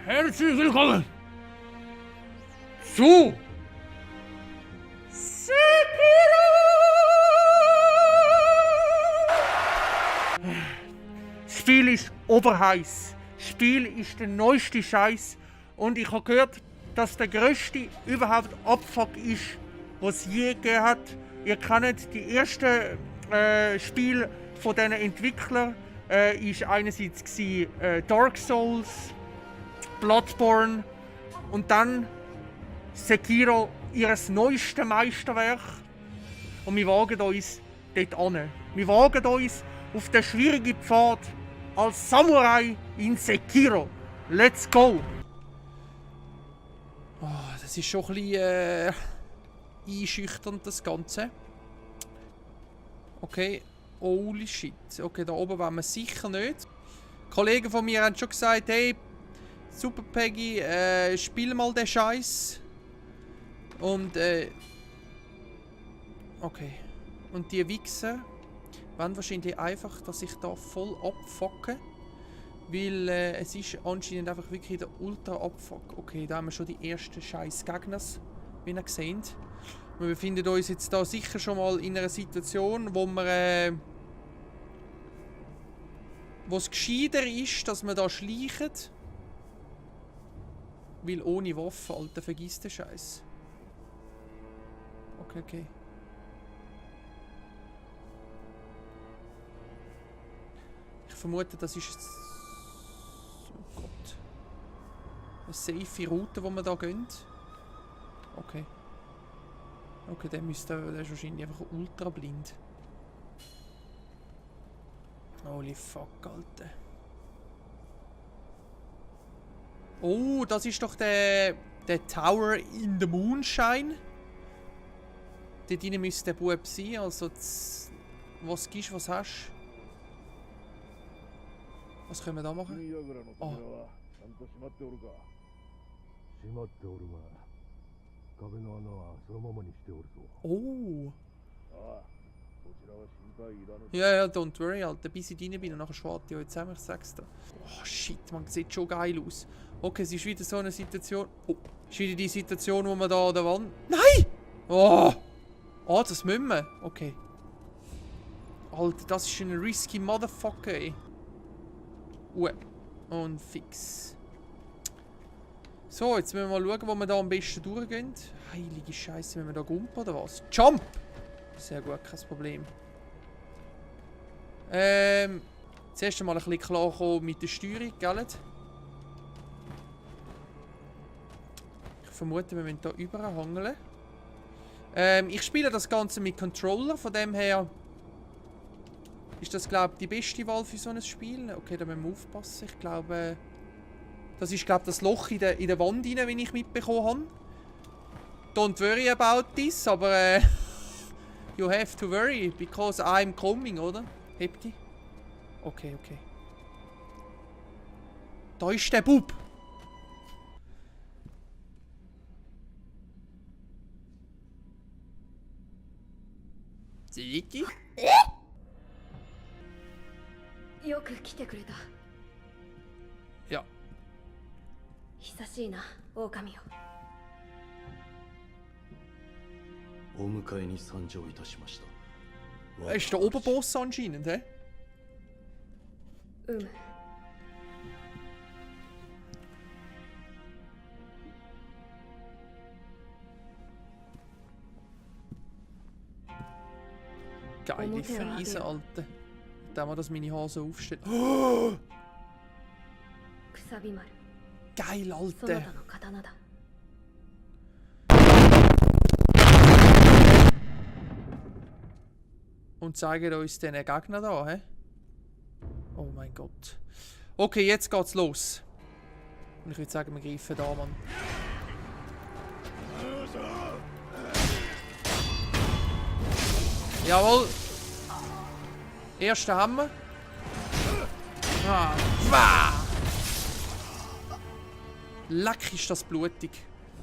Herzlich willkommen zu Sekiro! Das Spiel ist oberheiß. Das Spiel ist der neueste Scheiß. Und ich habe gehört, dass der grösste überhaupt Abfuck ist, was es je gegeben hat. Ihr kennt die ersten Spiele von diesen Entwicklern. Ist einerseits Dark Souls, Bloodborne und dann Sekiro, ihr neuestes Meisterwerk. Und wir wagen uns dort an. Wir wagen uns auf den schwierigen Pfad als Samurai in Sekiro. Let's go! Oh, das ist schon ein bisschen einschüchternd, das Ganze. Okay, holy shit. Okay, da oben wollen wir sicher nicht. Kollegen von mir haben schon gesagt, hey, Super Peggy, spiel mal den Scheiß. Und okay. Und die Wichser wollen wahrscheinlich einfach, dass ich da voll abfucke. Weil es ist anscheinend einfach wirklich der Ultra-Abfuck. Okay, da haben wir schon die ersten scheiß Gegner, wie ihr seht. Wir befinden uns jetzt da sicher schon mal in einer Situation, wo wir wo es gescheiter ist, dass wir da schleichen. Weil ohne Waffe, Alter, vergiss den Scheiß. Okay, okay. Ich vermute, das ist jetzt... Oh Gott. Eine safe Route, die wir da gehen. Okay. Okay, der ist wahrscheinlich einfach ultra blind. Holy fuck, Alter. Oh, das ist doch der Tower in the Moonshine. Dort drinnen müsste der Bub sein. Also, was gibst, was hast du? Was können wir da machen? Oh. Oh. Ja, don't worry, Alter. Bis ich rein bin und nachher schwart ich euch zusammen, ich sag's dir. Oh, shit, man sieht schon geil aus. Okay, es ist wieder so eine Situation. Oh, es ist wieder die Situation, wo wir da an der Wand... Nein! Oh! Ah, das müssen wir. Okay. Alter, das ist ein risky Motherfucker, ey. Und fix. So, jetzt müssen wir mal schauen, wo wir da am besten durchgehen. Heilige Scheiße, wenn wir da gumpen oder was? Jump! Sehr gut, kein Problem. Zuerst einmal ein bisschen klarkommen mit der Steuerung, gell? Ich vermute, wir müssen hier überhangeln. Ich spiele das Ganze mit Controller, von dem her ist das, glaube ich, die beste Wahl für so ein Spiel. Okay, da müssen wir aufpassen. Ich glaube, das ist, glaube ich, das Loch in der Wand rein, wie ich mitbekommen habe. Don't worry about this, aber you have to worry, because I'm coming, oder? Hebt die? Okay, okay. Da ist der Bub! Seht ihr? よく来てくれた。 Ja. 久しいな、狼よ。お迎えに参上いたしました。 Ist der Oberboss anscheinend, hä? うむ。 Geile Friese, Alter. Da mal, dass meine Haare so aufstehen. くさび丸。 Geil, そな Alter. たの刀だ。 Und zeigen uns den Gegner da, hä? Oh mein Gott. Okay, jetzt geht's los. Und ich würde sagen, wir greifen da, Mann. Jawohl. Erster Hammer. Ah. Leck, ist das blutig.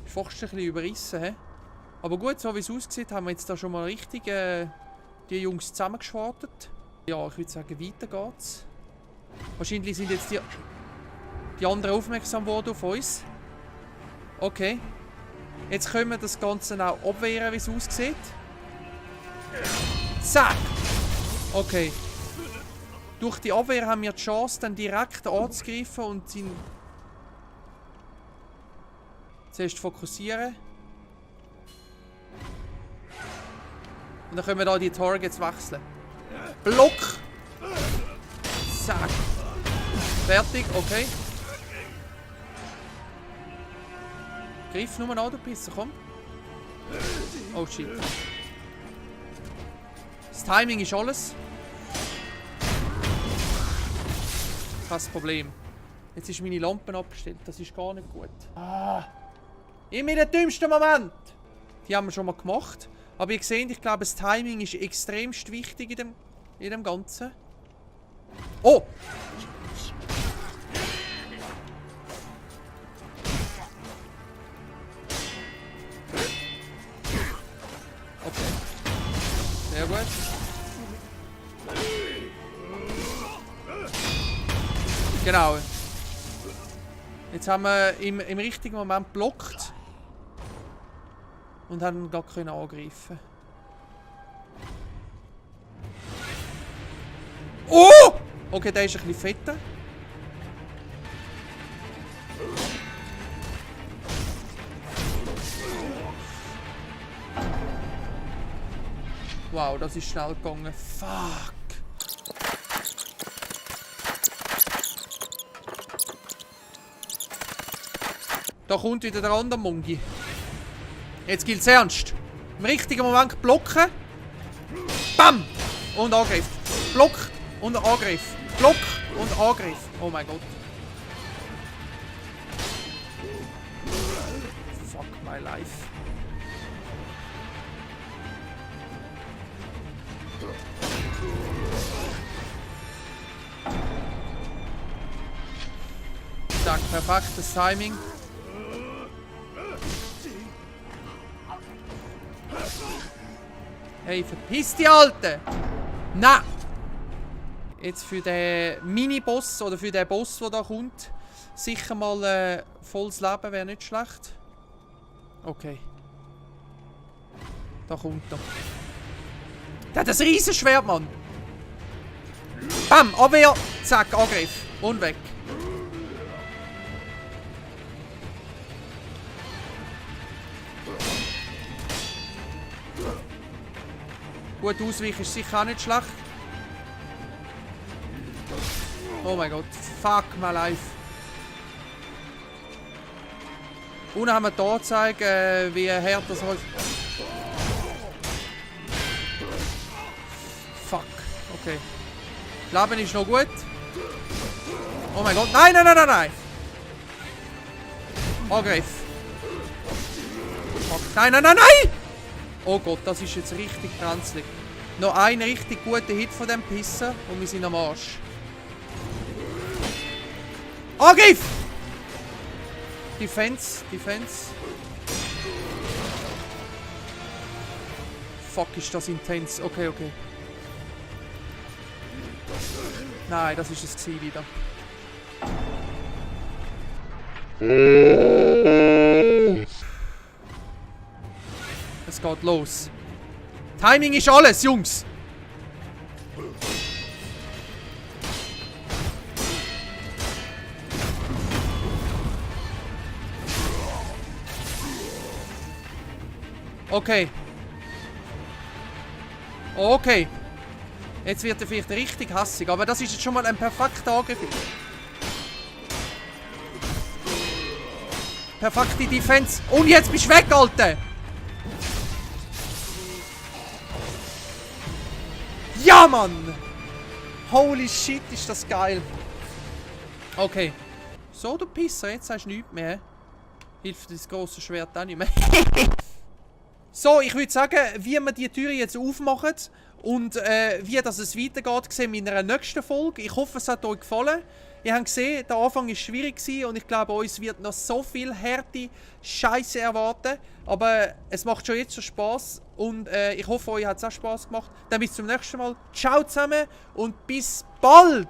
Ist fast ein bisschen überrissen, hä? Aber gut, so wie es aussieht, haben wir jetzt da schon mal richtig die Jungs zusammengeschwartet. Ja, ich würde sagen, weiter geht's. Wahrscheinlich sind jetzt die... Die anderen aufmerksam wurden auf uns. Okay. Jetzt können wir das Ganze auch abwehren, wie es aussieht. Zack! Okay. Durch die Abwehr haben wir die Chance, dann direkt anzugreifen und ihn zuerst fokussieren. Und dann können wir da die Targets wechseln. Block! Zack! Fertig, okay. Griff nur an, du Pisser, komm. Oh shit. Das Timing ist alles. Kein Problem. Jetzt ist meine Lampe abgestellt, das ist gar nicht gut. Ah. Immer in den dümmsten Moment! Die haben wir schon mal gemacht. Aber ihr seht, ich glaube, das Timing ist extremst wichtig in dem Ganzen. Oh! Okay. Sehr gut. Genau. Jetzt haben wir im richtigen Moment blockt. Und haben ihn gerade angreifen. Oh! Okay, der ist ein bisschen fetter. Wow, das ist schnell gegangen. Fuck. Da kommt wieder der andere Mungi. Jetzt gilt es ernst. Im richtigen Moment blocken. Bam! Und Angriff. Block und Angriff. Block und Angriff. Oh mein Gott. Fuck my life. Zack, perfektes Timing. Hey, verpiss die Alte! Nein! Jetzt für den Mini-Boss oder für den Boss, der da kommt, sicher mal volles Leben wäre nicht schlecht. Okay. Da kommt er. Der hat ein Riesenschwert, Mann! Bam! Abwehr! Zack, Angriff! Und weg. Gut ausweichen ist sicher auch nicht schlecht. Oh mein Gott. Fuck my life. Unten haben wir hier gezeigt, wie hart das halt. Fuck. Okay. Leben ist noch gut. Oh mein Gott. Nein, nein, nein, nein, nein. Angriff. Fuck. Nein, nein, nein, nein! Oh Gott, das ist jetzt richtig brenzlig. Noch ein richtig guter Hit von dem Pisser und wir sind am Arsch. Angriff! Defense, Defense. Fuck, ist das intens. Okay, okay. Nein, das ist es wieder. Es geht los. Timing ist alles, Jungs. Okay. Okay. Jetzt wird er vielleicht richtig hassig, aber das ist jetzt schon mal ein perfekter Angriff. Perfekte Defense. Und jetzt bist du weg, Alter! Ja, Mann! Holy shit, ist das geil. Okay. So, du Pisser, jetzt hast du nichts mehr. Hilft das große Schwert auch nicht mehr. So, ich würde sagen, wie wir die Tür jetzt aufmachen und wie das es weitergeht, sehen wir in einer nächsten Folge. Ich hoffe, es hat euch gefallen. Ihr habt gesehen, der Anfang war schwierig und ich glaube, uns wird noch so viel harte Scheiße erwarten. Aber es macht schon jetzt schon Spaß und ich hoffe, euch hat es auch Spaß gemacht. Dann bis zum nächsten Mal. Ciao zusammen und bis bald!